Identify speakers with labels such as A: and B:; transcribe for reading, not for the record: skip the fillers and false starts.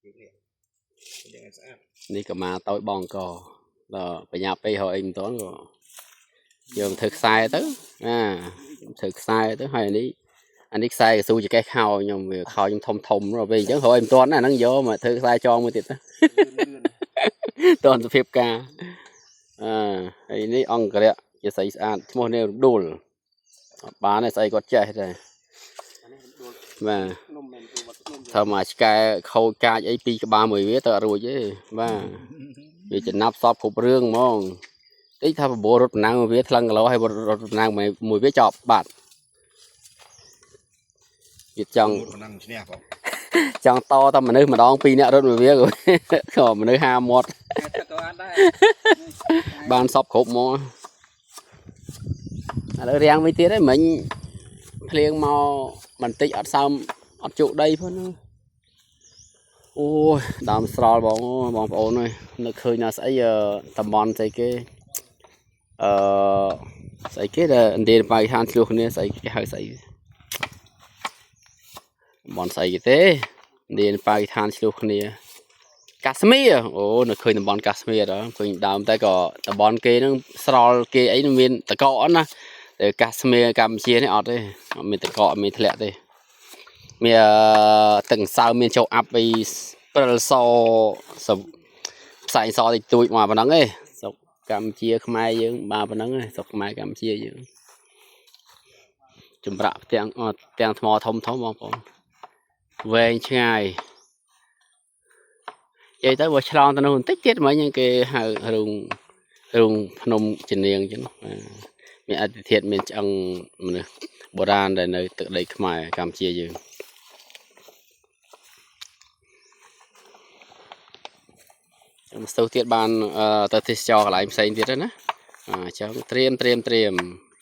A: នេះលាងឲ្យស្អាត
B: នេះក៏មកតូចបងកដល់បញ្ញាពេករកអីមិនតាន់ក៏យកមកធ្វើខ្សែទៅអាធ្វើខ្សែទៅហើយអានេះអានេះខ្សែកស៊ូចកេះខោខ្ញុំវាខោខ្ញុំធំធំដល់ពេលអញ្ចឹងរកអីមិនតាន់ណាហ្នឹងយកមកធ្វើខ្សែចងមួយទៀតទៅ
A: លឿនលឿន
B: តាន់សភាពការអើហើយនេះអង្គរៈជាស្អីស្អាតឈ្មោះនេះរំដួលអត់បានទេស្អីគាត់ចេះទេ
A: អានេះដួល
B: បាទ
A: ភ្នំមិនដួលបាត់ភ្នំ
B: ធ្វើមកឆ្កែខូចកាចអីពីរក្បាលមួយវាទៅអត់រួចទេបាទវាចំណាប់សពគ្រប់រឿងហ្មងតិចថាបបួលរត់ប្រណាំងមួយវាថ្លឹងគីឡូហើយរត់ប្រណាំងមួយវាចប់បាត់វាចង់
A: ប៉ុណ្ណឹងឈ្នះបង
B: ចង់តតែមនុស្សម្ដងពីរនាក់រត់មួយវាក៏ ក៏មនុស្សហាមាត់
C: តែក៏អត់ដែរ
B: បានសពគ្រប់ហ្មងឥឡូវរាំងមួយទៀតហើយមិញភ្លៀងមកបន្តិចអត់សើមអត់ជក់ដីផងណាអូយដើមស្រល់បងអូយបងប្អូនអើយនៅឃើញណាស្អីអឺតំបន់ស្អីគេអឺស្អីគេដែលឥណ្ឌាប៉ាគីស្ថានឆ្លោះគ្នាស្អីគេហៅស្អីតំបន់ស្អីគេទេឥណ្ឌាប៉ាគីស្ថានឆ្លោះគ្នាកាស្មៀរអូនៅឃើញតំបន់កាស្មៀរដល់ឃើញដើមតែក៏តំបន់គេហ្នឹងស្រល់គេអីហ្នឹងមានតកកណាតែកាស្មៀរកម្ពុជានេះអត់ទេអត់មានតកកអត់មានធ្លាក់ទេមានទឹកសើមមានចូលអាប់អីព្រិលសសផ្សែងសតិចតួចមកប៉ុណ្ណឹងឯងស្រុកកម្ពុជាខ្មែរយើងបាទប៉ុណ្ណឹងឯងស្រុកខ្មែរកម្ពុជាយើងចម្រាក់ផ្ទាំងអត់ផ្ទាំងថ្មធំធំបងប្អូនវែងឆ្ងាយ និយាយទៅបើឆ្លងទៅនោះបន្តិចទៀតមិញហ្នឹងគេហៅរូងរូងភ្នំជំនាងអញ្ចឹងបាទមានអធិធិមានឆ្អឹងមនុស្សបុរាណដែលនៅទឹកដីខ្មែរកម្ពុជាយើងខ្ញុំស្ទុះទៀតបានអឺទៅទេសចរកន្លែងផ្សេងទៀតហើយណាអញ្ចឹងត្រៀមត្រៀមត្រៀម